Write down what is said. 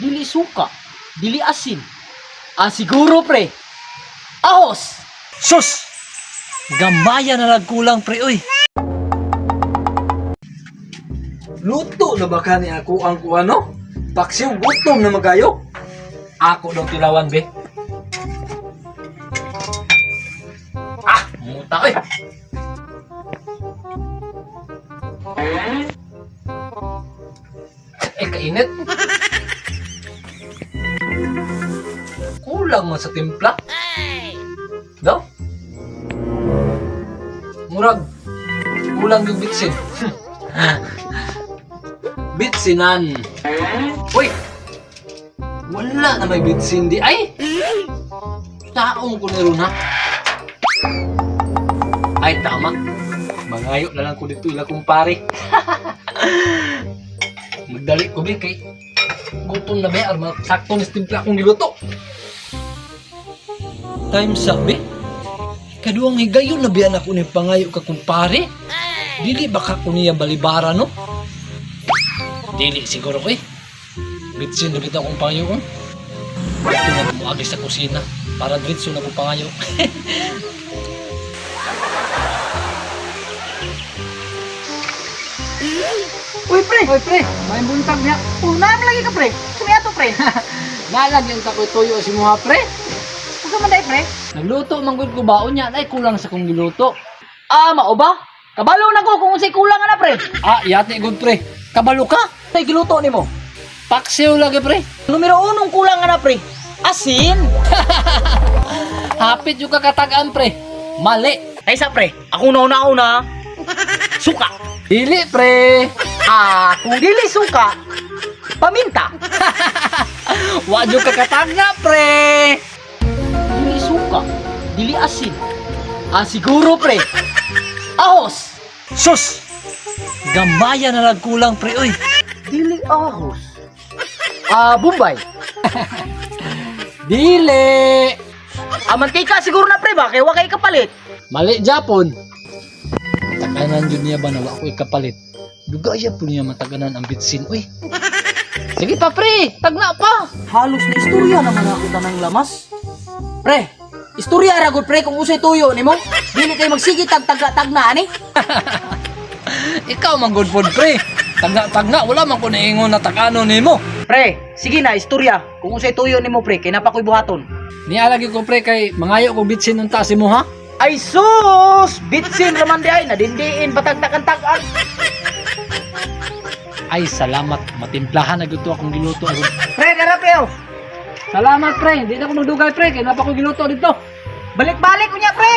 Dili suka, dili asin. Ah, siguro pre. Ahos. Sus! Gamaya na lang kulang pre oy. Luto na ba ka ni ako ang kuano? Paksiw gutom na magayo. Ako daw tilawan be. Ah, muta oy. Eh, kainit. Kulang man sa timpla. Daw? Murag, kulang yung bitsin. Bitsinan. Uy! Wala na may bitsin di. Ay! Taong ko ni Runa. Ay, tama. Mangayo na lang ko dito ila kumpare. Magdali ko bi kay gutom na ba arma sakto ni timpla akong giluto. Time sa bi. Kaduang higayon na biyan ako ni pangayo ka kumpare. Dili baka ko niya balibara no? Dili siguro ko eh. Bitsin na bitaw akong pangayo ko. Ito na muagi sa kusina para diretso na kong pangayo. Uy pre, Hoy pre, may buntag niya. una lagi ka pre. Sumiato pre. Nalagyan ta ko tuyo si muha pre. Usa man day pre. Nagluto man gud ko baon niya, ay kulang sa kong giluto. Ah, mao ba? Kabalo na ko kung unsay kulang ana pre. Ah, yati gud pre. Kabalo ka. Say giluto nimo. Paksiw lagi pre. Numero unong kulang ana pre. Asin. Hapit yung kakatagaan pre. Mali. Ay sa pre, ako na una una. Suka. Dili pre. Ah, kung dili suka, paminta. Wa jud kakatagna pre. Dili suka, dili asin. Ah, siguro pre. Ahos. Sus! Gamaya na lang kulang pre oy. Dili ahos. Ah, Bombay. Dili. Ah, mantika siguro na pre ba? Kay wa kay kapalit. Mali Japon. Taganan jud niya ba na wa ko ikapalit. Dugaya po niya mataganan ang bitsin oy. Sige pa pre, tagna pa. Halos na istorya naman ako tanang lamas. Pre, istorya ra gud pre kung usay tuyo nimo. Dili kay magsige tag tagna ani. Ikaw man good food pre. Tagna-tagna wala man ko naingon na tagano nimo. Pre, sige na istorya. Kung usay tuyo nimo pre, kay napa ko'y buhaton. Nialagi ko pre kay mangayo ko bitsin unta si mo ha. Ay sus! Bitsin raman di ay nadindiin patagtakan-tagan. Ay salamat, matimplahan na gyud to akong giluto aron. Pre, dara pre. Oh. Salamat pre, di na ko magdugay pre kay napa ko giluto dito. Balik-balik unya pre.